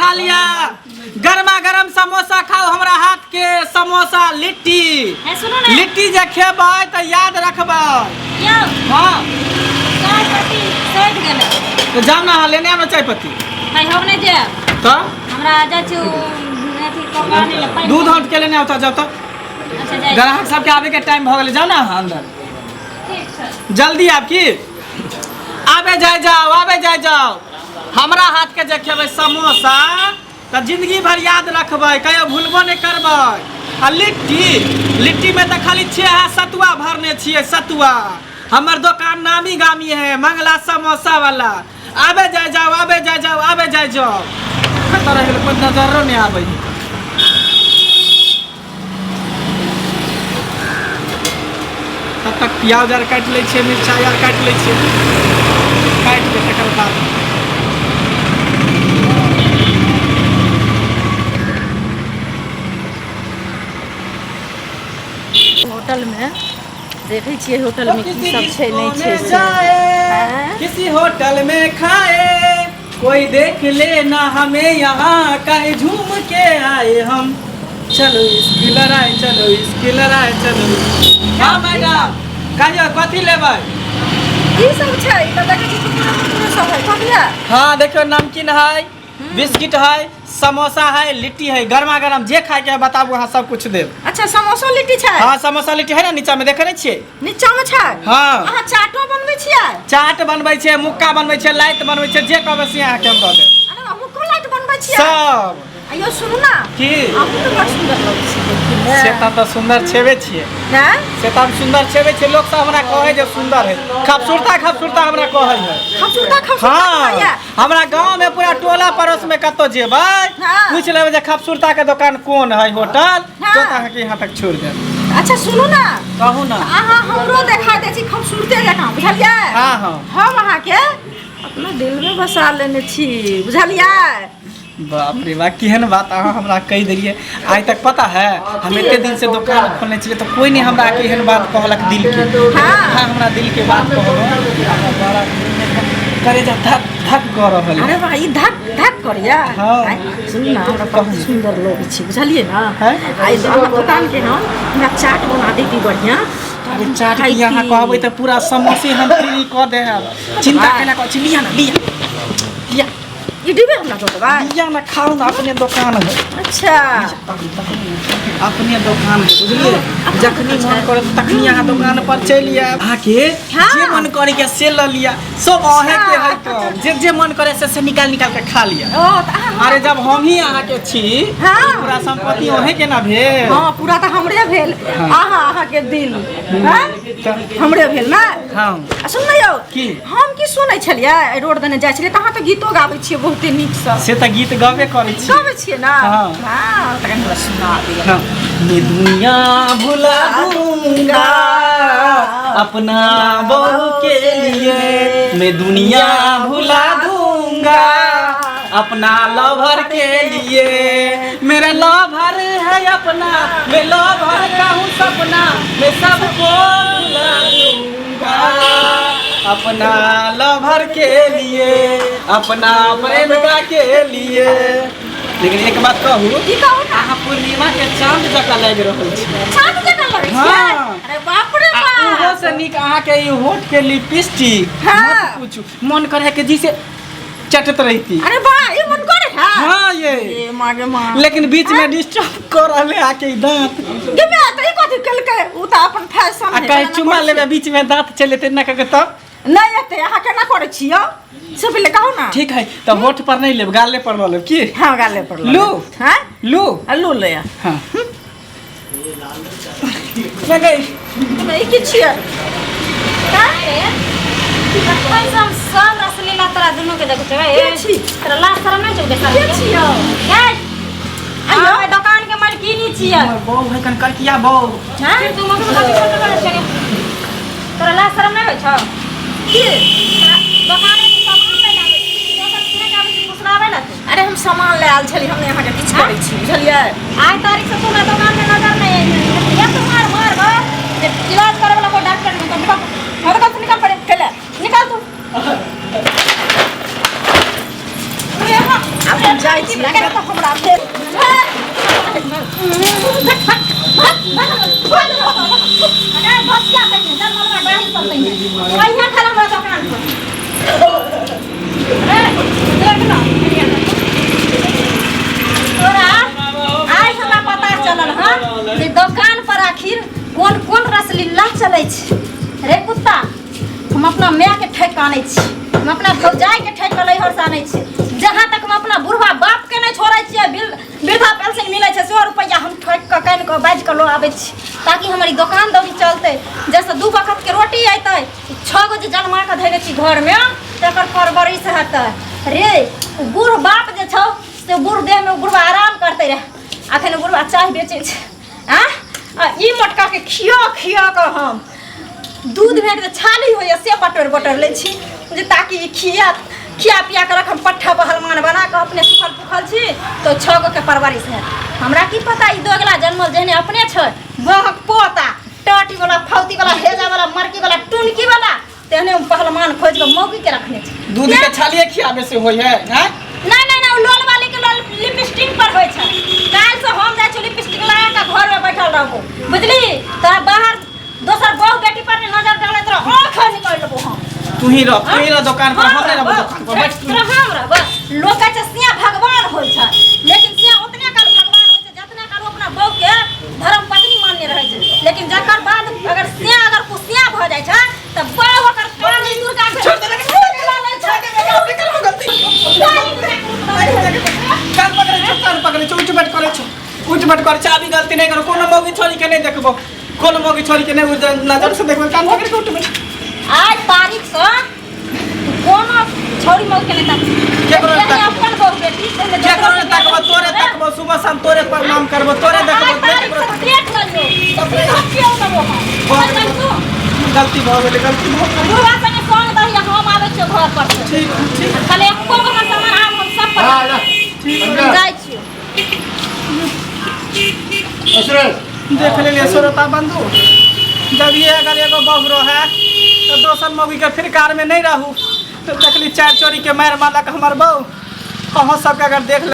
खा लिया। गरमा गरम समोसा खाओ हमरा हाथ के समोसा लिट्टी। है सुनू ने। लिट्टी जे खेबै तऽ याद रखबै। यौ। हाँ। चाय पत्ती सधि गेलै। तऽ जाउ ने अहाँ लेने आउ ने चाय पत्ती। है हम नहि जायब। तऽ हमरा जाइ छी अथी कपड़ा नहि ले पानि। दूध हट के लेने आउ तऽ जाउ तऽ। अच्छा जाइ। ग्राहक सबके आबे के टाइम भऽ गेलै, जाउ ने अहाँ अंदर। ठीक छै। जल्दी आब की आबे जाय जाओ, आबे जाय जाओ। हमरा हाथ के जे खेबै समोसा तऽ जिंदगी भर याद रखबै, कहियो भूलबो नहि करबै। आ लिट्टी, लिट्टी में तऽ खाली छेहा सतुआ भरने छियै, सतुआ। हमर दोकान नामी गामी है, मंगला समोसा वाला। आबे जाय जाओ, आबे जाय जाओ, आबे जाय जाओ। कतऽ रहि गेलै, कोइ नजरो नहि आबै है। तब तक प्याज आर काटि लै छियै, मिरचाइ आर काटि लै छियै, काटि के तकर बाद होटलमे देखै छियै होटलमे की सब छै नहि छै से। आँय? किसी होटल में खाए कोई देख लेना हमें यहाँ, काहे झूम के आए हम। चलो इसकी लड़ाई, चलो इसकी लड़ाई, चलो। हाँ मैडम कहियो कथी लेबै? की सब छै? ई तऽ देखै छी कुरकुरे मुरकुरे सब है, कथी है? हाँ देखियो नमकीन है, बिस्किट है, समोसा है, लिट्टी है, गर्मा गर्म जे खाए के है बताबू, अहाँ सब कुछ देब। अच्छा समोसो लिट्टी छै? हाँ समोसा लिट्टी है ना, नीचा में देखे नहीं छियै? नीचा में छै? हाँ। अहाँ चाटो बनबै छियै? चाट बनबै छियै, मुक्का बनबै छियै, लाइट बनबै छियै, जे कहबै से अहाँके हम दऽ देब। अरे वाह, मुक्को लाइट बनबै छियै? सब। अयो सुनू ना। की? अहूँ तऽ बड़ सुन्दर लगै छी देखैमे। से तऽ तऽ सुन्दर छेबे छियै। हैं? से तऽ हम सुन्दर छेबे छियै, लोक सब हमरा कहै जे सुन्दर है, खूबसूरता खूबसूरता हमरा कहै है। खूबसूरता खूबसूरता हाँ, कहैया? हमरा गांव में पूरा टोला पड़ोस में कतौ जेबै हाँ। पूछ लेबै जे खूबसूरता के दोकान कोन है, होटल, हाँ। तो अहाँके यहाँ तक छोड़ देब। अच्छा सुनू ना। कहू ना। अहाँ हमरो देखा दै छी खूबसूरते जकाँ, बुझलियै? हाँ, हाँ। हम अहाँके अपना दिल में बसा लेने छी, बुझलियै? बाप रे बाप, केहन बात अहाँ हमरा कहि देलियै। आइ तक पता है हम एते दिन से दोकान खोलने छलियै तऽ कोइ नहि हमरा एहन बात कहलक दिल के। हाँ। अहाँ हमरा दिल के बात कहलहुँ, हमरा बड़ा करेजा धक धक कऽ रहल है। अरे वाह, ई धक धक करैया। हाँ। आइ, सुनू ना, हमरा बहुत सुन्दर लगै छै, बुझलियै ना? हैं? आइ अहाँ दोकान के हम हमरा चाट बना देती बढ़िया। अरे चाट की अहाँ कहबै तऽ पूरा समोसे हम फ्री कऽ देब, चिंता केना करै छी। लिअ ना, लिअ, लिअ। ई डिब्बे हमरा दऽ देबै? लिअ ना, खाउ ना, अपने दोकान है। अच्छा। अपने दोकान है, बुझलियै? जखनी मन करे तखनी अहाँ दोकान पर चलि आयब। अहाँके हाँ। जे मन करे के से लऽ लिअ, सब अहें के है। तऽ जे जे मन करे से से निकाल निकाल के खा लिअ। ओ, तऽ अहाँ अरे जब हम ही अहाँके छी, हाँ। पूरा संपत्ति अहें के ना भेल? हाँ, पूरा तऽ हमरे भेल। हाँ। अहाँ, अहाँके दिल, हाँ? तऽ हमरे भेल ना? हाँ। आ सुन ने यौ। की? हम की सुनै छलियै, एहि रोड दने जाइ छलियै तऽ अहाँ तऽ गीतो गाबै छियै बहुते नीकसँ। से तऽ गीत गबे करै छी। गाबै छियै ना? हाँ। हाँ, तऽ कनि हमरा सुना दिअ। हाँ। मैं दुनिया भुला दूंगा अपना बहू के लिए, मैं दुनिया भुला दूंगा अपना लवर के लिए, मेरा लवर है अपना, मैं लवर का हूँ सपना, मैं सबको भुला दूंगा अपना लवर के लिए, अपना प्रेमिका के लिए। लेकिन एक बात कहू? की कहू ना? अहाँ पूर्णिमा के चांद जकाँ लागि रहल छी। चांद जकाँ लगै छियै? हाँ। अरे बाप रे आ बाप। ओहो से नीक अहाँके ई होठ के लिपस्टिक। हाँ। मत पूछू, मन करे के जी से चटत रहती। अरे वाह, ई मन करे है? हाँ, ये। ए माँ गे माँ। लेकिन बीच में डिस्टर्ब कर रहले आके ई दांत। गे माँ, तऽ ई कथी केलकै? उ तऽ अपन फैशन आ है, कहीं केना चुमा करै लेबै छियै? बीच में दांत चलेते ना कके तब? नहि एतै, अहाँ केना करै छी यौ? से पहिले कहू ना। ठीक है, तऽ होठ पर नहीं लेब, गाले पर लऽ लेब की? हाँ, गाले पर लऽ लू। लेब। हाँ? लू। आ, लू ले। हाँ। लगे। ई की छियै? अखन से हम सब रसलीला तोरा दुनू के देखै छियै। के छी? तोरा लाज शरम नहि छौ देखा? के छियै? गै, आइयो दोकान के मालकिनी छियै। बहू है कन करकिया बहू। हैं? तू मम्मी कथी फोटो करै छै? तोरा लाज शरम नहि होइ छौ? की? तोरा दोकान में सामान ले आबै छी, दोसर किने के आबै छी, फुसलाबै ला तू? अरे हम सामान ले आयल छली, हम अहाँके किछु करै छी, बुझलियै? आइ तारीख से तू हमरा दोकान में नजर नहि आइ। या तू मार मार गो जे इलाज करे वाला कोई डॉक्टर नहीं। तो निकल, हमरा दुकान से निकल पड़े, चले निकल तू। आब हम जाइ छी अगर तो हमरा फेर तोरा आइ हमरा पता चलल हन जे दोकान पर आखिर कोन कोन रसलीला चलै छै। रे कुत्ता, हम अपना मायके ठकि आनै छी, हम अपना भौजाइके ठकि कऽ नैहरसँ आनै छी, जहाँ तक हम अपना बुढ़वा बापके नहि छोड़ै छियै। वृद्धा पेंशन मिलै छै, 100 रुपैआ हम ठकि कऽ कानि कऽ बाजि कऽ लऽ आबै छी ताकि हमर ई दोकान दौरी चलतै, जाहिसँ 2 वक्त के रोटी अयतै। 6 गो जे जन्मा कऽ धयने छी घरमे, तकर परवरिश हेतै। रे, ओ बूढ़ बाप जे छौ से बूढ़ देहमे ओ बुढ़वा आराम करतै रहए, अखन ओ बुढ़वा चाय बेचै छै। आँ, आ ई मोटकाके खिया खिया कऽ हम दूध भेट जे छाली होइए से बटोरि बटोरि लै छी जे ताकि ई खिया खिया पिया कऽ रखम, पट्ठा पहलमान बना कऽ। अपने सुखल पुखल छी तऽ 6 गोके परवरिश हैत। हमरा की पता ई दोगला जन्मल जेहने अपने छै, बहक पोता, टाटी वाला, फौती वाला, हेजा वाला, मरकी वाला, टुनकी वाला, तेहने हम पहलवान खोज के मौगी के रखने छी। दूध के छालिए खियाबे से होय है हैं? नहीं नहीं नहीं, उ लोल वाली के लोल लिपस्टिक पर होय छै। काल से हम जाइ छी लिपस्टिक लगा के घर में बैठल रहबो, बुझली? तोरा बाहर दोसर बहु बेटी पर ने नजर डाले, तोरा आँख निकाल लेबो हम। तू ही रह, तू ही रह दुकान पर, हम नहीं रहबो दुकान पर, बैठ तू। तोरा हम रहबो। लोग कहै छै सिया भगवान होय छै, लेकिन सिया उतने काल भगवान होय छै जतना काल ओ अपना बहु के धर्म पत्नी मानने रहै छै, लेकिन जकर बाद अगर सिया अगर कुसिया भऽ जाइ छै तऽ बहु ओकर काली दुर्गा के छोड़ दे, छोड़ दे, निकल हो गलती। कान पकड़े छौ, कान पकड़े छौ, उठ बैठ करे छौ, उठ बैठ करे छौ। अभी गलती नहीं करो, कोनो मौगी छोरी के नहीं देखबो, कोनो मौगी छोरी के नहीं नजर से देखबो। कान पकड़ के उठ बैठ। आज तारीख से कोनो छौरी मौगी के नहीं ताकबो। केकरो नहि जेहने ताकबो। अपन बहु बेटी तेहने केकरो दोसरो नहि ताकबो, तोरे ताकबो, सुबह शाम तोरे प्रणाम करबो, तोरे देखबो। आज तारीख केकरो से देख लियौ, देखियौ तब हम। भऽ गेलै। गलती भऽ गेलै, गलती भऽ गेलै। बुढ़वा संगे संग दही, हम आबै छियौ घर पर से। ठीक ठीक। खाली एको गो हमर सामान आब हम सब पर हाँ, ठीक। हम जाइ छियौ। सुरेश। देख लेलियै श्रोता बंधु, जब ये अगर एगो बहु रहे तो दोसर मौगी के फिरकार में नहीं रहू। तो देखली चारि चोरी के मारि मारलक हमर बहु। अहाँ सबके अगर देख।